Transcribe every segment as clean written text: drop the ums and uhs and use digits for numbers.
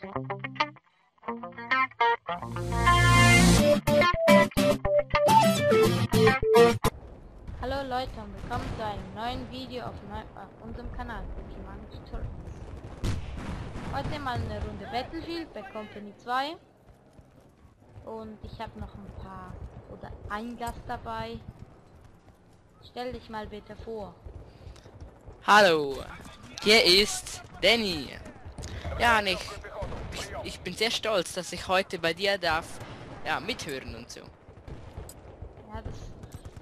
Hallo Leute und willkommen zu einem neuen Video auf unserem Kanal Pokémon Tutorials. Heute mal eine Runde Battlefield bei Company 2 und ich habe noch ein paar oder ein Gast dabei. Stell dich mal bitte vor. Hallo, hier ist Danny. Ja, und ich bin sehr stolz, dass ich heute bei dir darf, ja, mithören und so. Ja,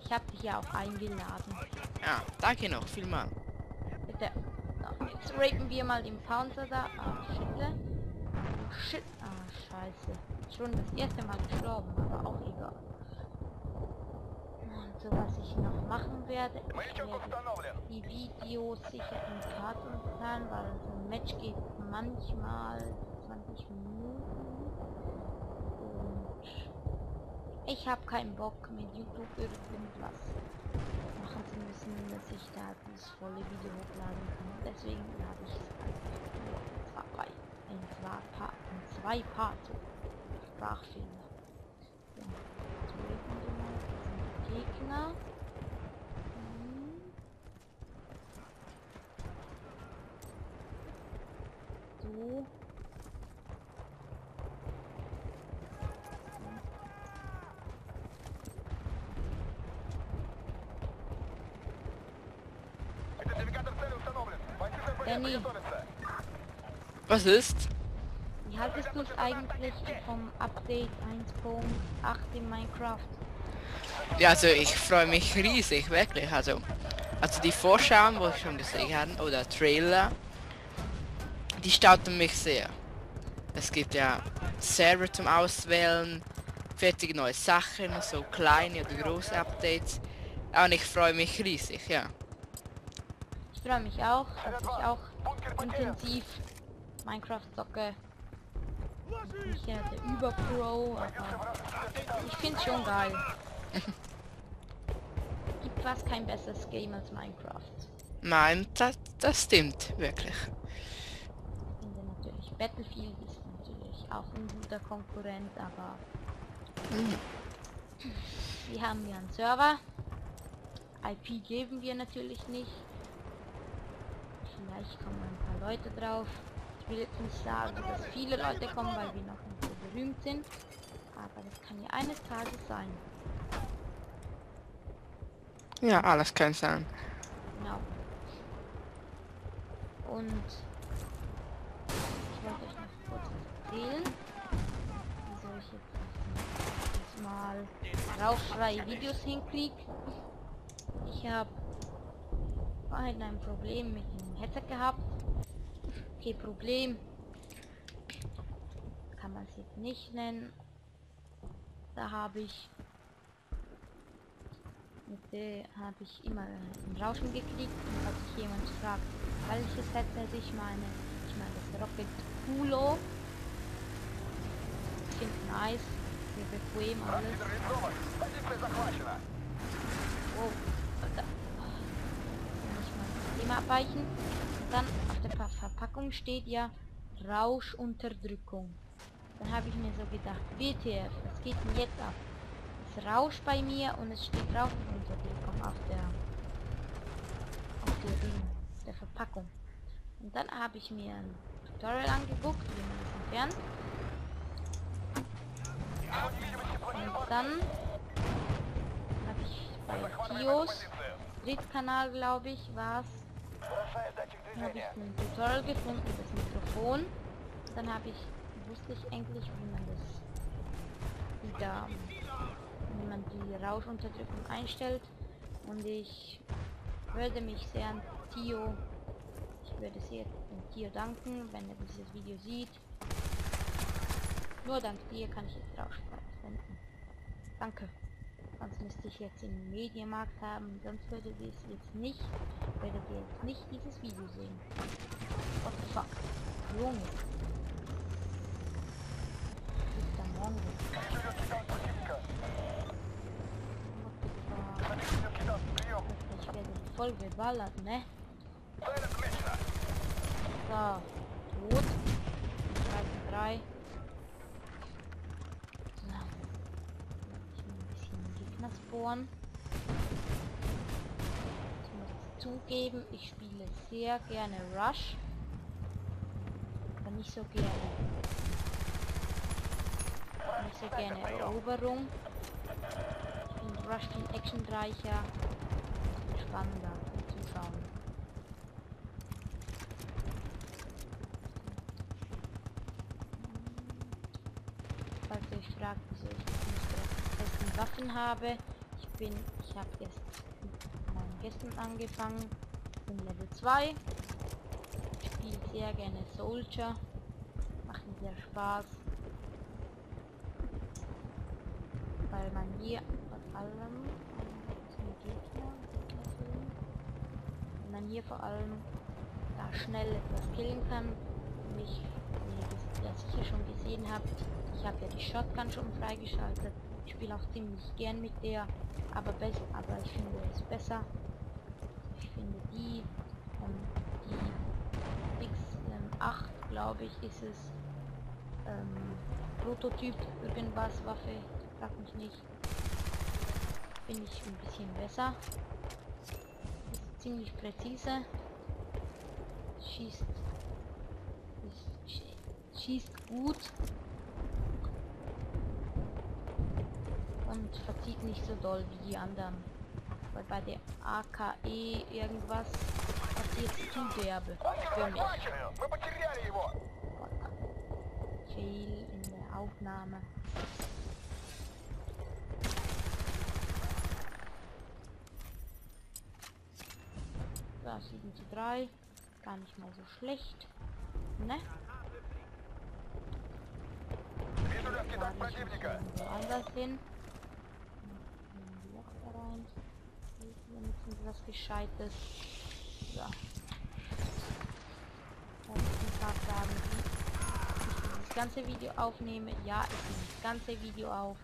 ich habe dich ja auch eingeladen. Ja, danke noch, vielmal. Bitte. So, jetzt rapen wir mal den Pouncer da. Ah, Shitle. Shit. Ah, scheiße. Schon das erste Mal gestorben, aber auch egal. Und so, was ich noch machen werde, ich werde die Videos sicher in Parts unterteilen, weil so ein Match geht manchmal 20 Minuten. Und ich habe keinen Bock mit YouTube irgendwas machen zu müssen, dass ich da dieses volle Video hochladen kann. Deswegen lade ich es einfach nur in zwei Parts Sprachfehler. So, jetzt reden wir mal. Das sind die Gegner. So. Danny, Was ist? wie haltest du es eigentlich vom Update 1.8 in Minecraft? Ja, also ich freue mich riesig, wirklich. Also die Vorschauen, wo ich schon gesehen habe, oder Trailer, die stauten mich sehr. Es gibt ja Server zum Auswählen, fertige neue Sachen, so kleine oder große Updates. Ja, und ich freue mich riesig, ja. Ich freue mich auch, dass ich auch intensiv Minecraft zocke. Nicht der Überpro, aber ich finde schon geil. Gibt fast kein besseres Game als Minecraft. Nein, das stimmt, wirklich. Ich finde natürlich Battlefield ist natürlich auch ein guter Konkurrent, aber wir haben ja einen Server. IP geben wir natürlich nicht. Vielleicht kommen ein paar Leute drauf. Ich will jetzt nicht sagen, dass viele Leute kommen, weil wir noch nicht so berühmt sind. Aber das kann ja eines Tages sein. Ja, alles kann sein. Genau. Und ich wollte euch noch kurz was erzählen. Wieso ich jetzt mal rauchfreie Videos hinkriege. Ich habe vorhin ein Problem mit dem Headset gehabt. Okay, Problem. Kann man es jetzt nicht nennen. Da habe ich immer ein Rauschen gekriegt und hat sich jemand gefragt, welches Headset ich meine. Ich meine das Rocket Kulo. Ich finde es nice, sehr bequem alles. Oh, da muss ich mal das Thema abweichen. Und dann auf der Verpackung steht ja Rauschunterdrückung. Dann habe ich mir so gedacht, WTF, was geht denn jetzt ab? Es rauscht bei mir und es steht Rauschunterdrückung auf der Verpackung. Und dann habe ich mir ein Tutorial angeguckt, wie man das entfernt. Und dann habe ich bei Tios Drittkanal, glaube ich, war es. Dann habe ich ein Tutorial gefunden, das Mikrofon. Dann wusste ich endlich, wie man die Rauschunterdrückung einstellt. Und ich würde mich sehr an Tio, Tio danken, wenn er dieses Video sieht. Nur dank dir kann ich jetzt Rauschfrei senden. Danke. Sonst müsste ich jetzt im Medienmarkt haben, sonst würdet ihr jetzt nicht dieses Video sehen. What the fuck? Junge. Ist da morgen ich werde voll geballert, ne? So, tot. Respawn. Ich muss zugeben, ich spiele sehr gerne Rush. Aber nicht so gerne. Nicht so gerne Eroberung. Ich finde Rush viel actionreicher und spannender zum Zuschauen. Falls ihr euch fragt, wieso ich die besten Waffen habe, ich habe jetzt mit meinen Gästen angefangen, bin Level 2, spiele sehr gerne Soldier, macht mir sehr Spaß, weil man hier vor allem wenn man hier vor allem da schnell etwas killen kann. Mich, wie ihr das ja sicher schon gesehen habt, ich habe ja die Shotgun schon freigeschaltet. Ich spiele auch ziemlich gern mit der, aber ich finde es besser. Ich finde die X8, glaube ich, ist es. Prototyp irgendwas Waffe, frag mich nicht. Finde ich ein bisschen besser. Ist ziemlich präzise. Schießt gut und verzieht nicht so doll wie die anderen. Weil bei der AKE irgendwas passiert zu derbe für mich. Fail in der Aufnahme. So, 7:3. Gar nicht mal so schlecht. Ne? Woanders hin. Loch da rein. Hier müssen wir was Gescheites. So. Und ein paar Fragen, wie ich dieses ganze Video aufnehme. Ja, ich nehme das ganze Video auf.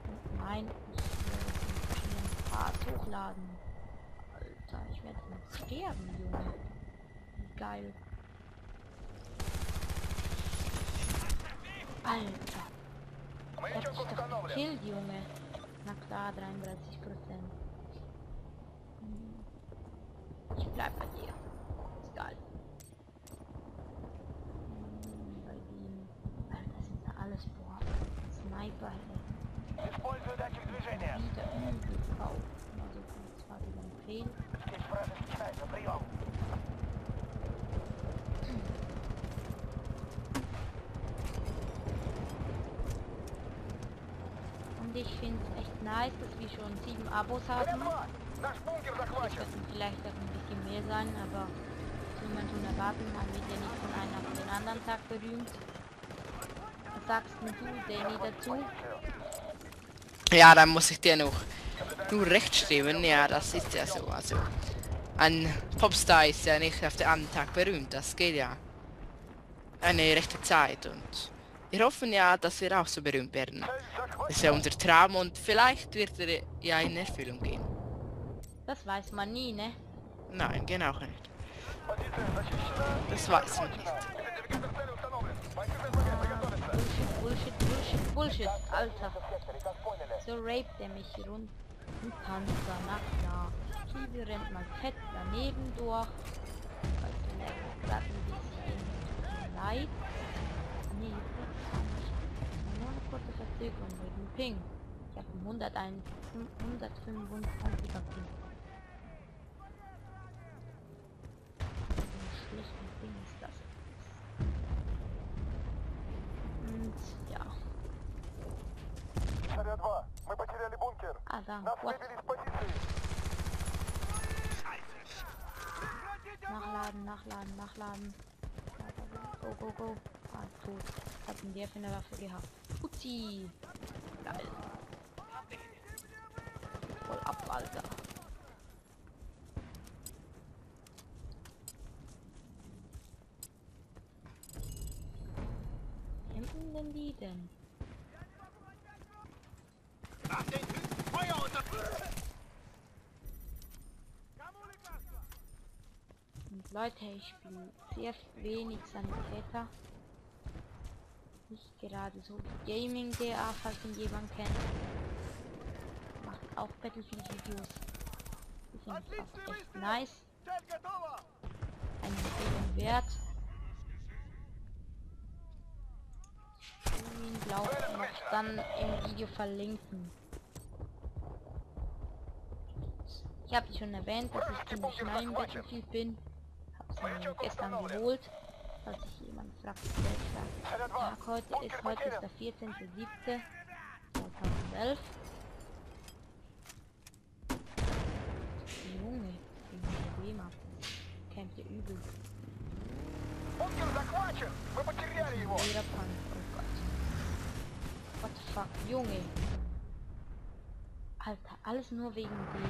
Und nein, ich werde verschiedenen Parts hochladen. Alter, ich werde noch sterben, Junge. Wie geil. Alter. Ich hab dich doch gekillt, Junge. Na klar, 33%. Ich bleib bei dir. Ist geil. Bei dem. Das sind da alles, boah. Sniper, ey. Wieder übel drauf. Also, das war wieder ein Fehl. Und ich finde es echt nice, dass wir schon 7 Abos haben. Es werden vielleicht auch ein bisschen mehr sein, aber soll man schon erwarten, man wird ja nicht von einem auf den anderen Tag berühmt. Was sagst denn du, Danny, dazu? Ja, dann muss ich dir noch nur recht stimmen. Ja, das ist ja so. Also ein Popstar ist ja nicht auf den anderen Tag berühmt. Das geht ja eine rechte Zeit und wir hoffen ja, dass wir auch so berühmt werden. Das ist ja unser Traum und vielleicht wird er ja in Erfüllung gehen. Das weiß man nie, ne? Nein, genau nicht. Das weiß man nicht. Bullshit, Alter. So raped er mich rund. Ein Panzer, na klar. Kiwi rennt mal fett daneben durch. Also gerade ein bisschen leid. Nee, nur eine kurze Verzögerung wegen Ping. Ich habe 125er Ping. Ein schlechten Ding ist das. Und ja. Ah, da. What? Nachladen. Go. Ah, tot. Was hat denn der für eine Waffe gehabt? Uzi. Geil. Voll ab, Alter. Kämpfen denn die denn? Und Leute, ich spiele sehr wenig Sanitäter. Nicht gerade so wie Gaming DA, falls ihn jemand kennt. Macht auch Battlefield-Videos. Die sind auch echt nice. Eine Empfehlung wert. Den glaube ich noch dann im Video verlinken. Ich habe schon erwähnt, dass ich ziemlich neu im Battlefield bin. Habe es mir gestern geholt. Falls sich jemand fragt, welcher Tag heute ist. Heute ist der 14.07.2011. Junge, wegen der Probleme. Kämpft ihr übel. Jeder Punk, oh Gott. What the fuck, Junge. Alter, alles nur wegen dem.